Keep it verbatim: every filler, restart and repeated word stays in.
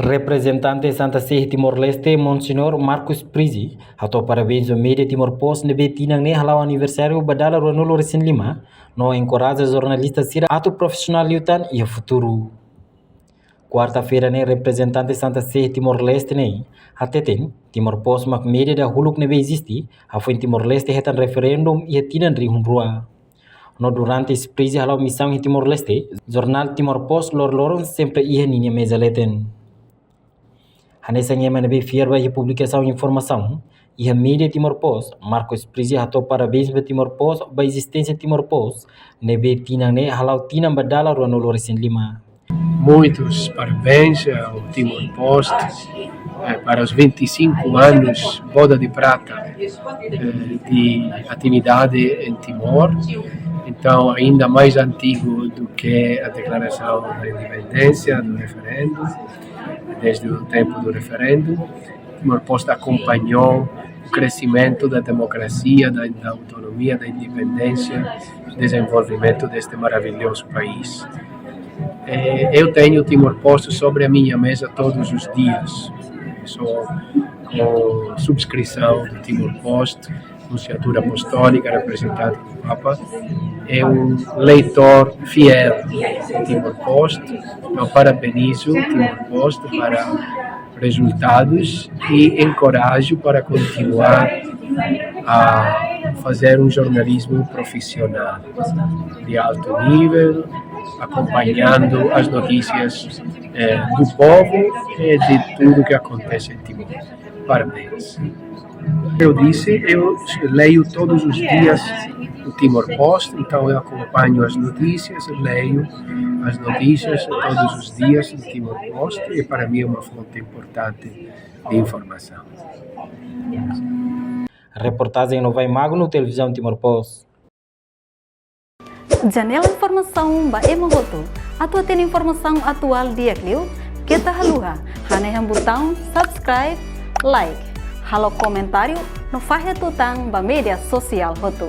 Reprezentante Santa Sé iha Timor-Leste, Monseñór Marcus Prizi, hato'o parabéns ba média Timor Post ne'ebé tinan ne'e hala'o aniversáriu ba dala ruanulu-resin-lima, no enkoraja jornalista sira atu profisionál liután iha futuru. Kuarta-feira ne'e reprezentante Santa Sé iha Timor-Leste ne'e hateten, Timor Post mak média dahuluk ne'ebé eziste hafoin Timor-Leste hetan referendum iha tinan rihun rua. No durante Prizi hala'o misaun iha Timor-Leste, jornál Timor Post loroloron sempre iha ninia meza leten. Hanesan ema ne'ebé fiar ba iha publikasaun informasaun iha média Timor Post, Marcus Prizi hato'o parabéns ba Timor Post ba ezisténsia Timor Post ne'ebé tinan ne'e hala'o tinan ba dala ruanulu-resin-lima. Muitos parabéns ao Timor Post, eh, para os vinte e cinco anos, boda de prata, eh, de atividade em Timor. Então, ainda mais antigo do que a declaração da independência, do referendo, desde o tempo do referendo. Timor Post acompanhou o crescimento da democracia, da, da autonomia, da independência, desenvolvimento deste maravilhoso país. Eh, eu tenho Timor Post sobre a minha mesa todos os dias. Sou com subscrição do Timor Post, Nunciatura Apostólica, representante do Papa. É um leitor fiel do Timor Post. Então, parabenizo o Timor Post para resultados e encorajo para continuar a fazer um jornalismo profissional, de alto nível, acompanhando as notícias, eh, do povo e de tudo que acontece em Timor. Parabéns. Eu disse, eu leio todos os dias o Timor Post, então eu acompanho as notícias, leio as notícias todos os dias do Timor Post e para mim é uma fonte importante de informação. Reportajen Novai Magno, Televizaun Timor Post. Janela informasaun ba ema hotu. Atu hatene informasaun atuál di'ak liu, keta haluha hanehan butaun subscribe, like, halo komentáriu no fahe tutan ba média sosiál hotu.